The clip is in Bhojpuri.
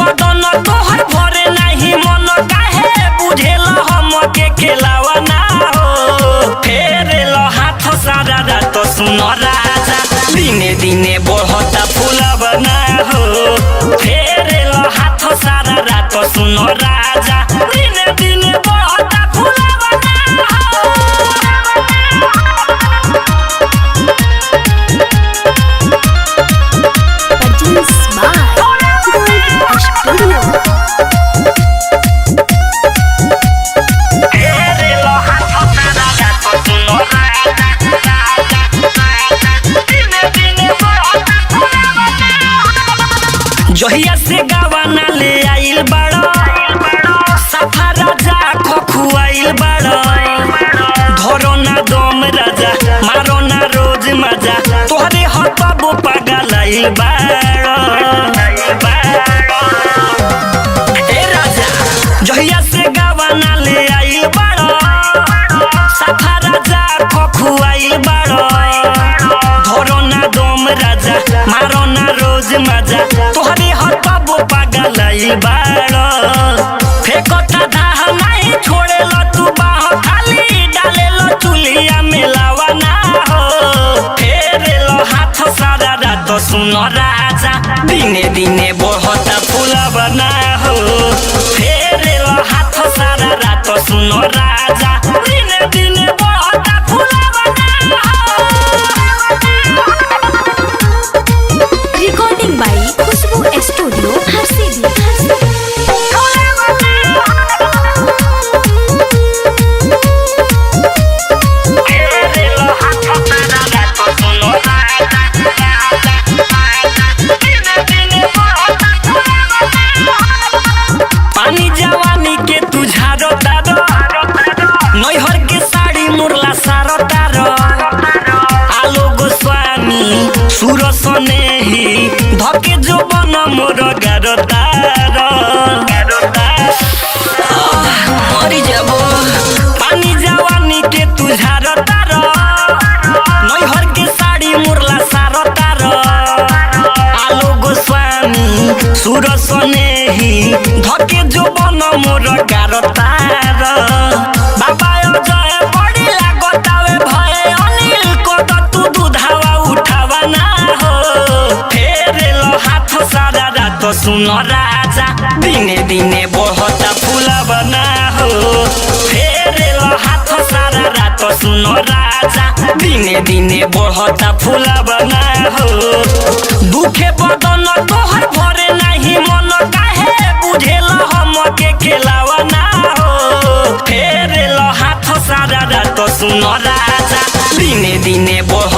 बदन तोहर भरे नाही मन काहे बुझेल हम के खेलावा ना हो। फेरेल हाथ सारा रात सुन राजा दिने दिने बढ़ता फुलावा ना हो। फेरेल हाथ सारा रात सुन राजा दिने दिने बढ़ता फुलावा ना हो। Produced by Gold Studio. फेरेल हाथ सारा रात सुन राजा राजा राजा दिने दिने बढ़ता फुलावा ना हो। जहिया से गावाना ले आइल बाड़ो सफा राजा खखुआइल बाड़ो। धरो ना दम राजा मारो ना रोज मजा तोहरे हतबो पागल आइल बाड़ो। ए राजा जहिया से गावाना ले आइल बाड़ो सफा राजा खखुआइल बाड़ो। धरो ना दम राजा मारो ना रोज मजा तोहरे हतबो पागल आइल बाड़ो। फेकता धाह नाही छोड़ेल तू बाह खाली डालेल चुलिया में लावा ना हो। फेरेल हाथ सारा रात सुन राजा दिने दिने बढ़ता फुलावा ना हो। फेरेल हाथ सारा रात सुन राजा दिने दिने बढ़ता फुलावा ना हो। Recording by Khushbu Studio, Harsiddhi. फेरेल हाथ सारा रात सुन राजा राजा राजा दिने दिने बढ़ता फुलावा ना हो। पानी जवानी के तू झारो तारो नैहर के साड़ी मुरला सारो तारो। आलो गोस्वामी सुर सनेही धके जो बन मोर गारो तारो। मरि जाबो पानी जवानी के तू झारो तारो नैहर के साड़ी मुरला सारो तारो। आलो गोस्वामी सुर सनेही धके जो बन मोर गारो तार। बाबा अजय बड़ी लागतावे भय अनिल को तू दुधावा उठावा ना हो। फेरेल हाथ सारा रात सुन राजा दिने दिने बढ़ता फुलावा ना हो। फेरेल हाथ सारा रात सुन राजा दिने दिने बढ़ता फुलावा ना हो। दुखे बदन तोहर भरे नाही मन काहे बुझेल हम के खेलावा ना हो। फेरेल हाथ सारा रात सुन राजा दिने दिने बढ़ता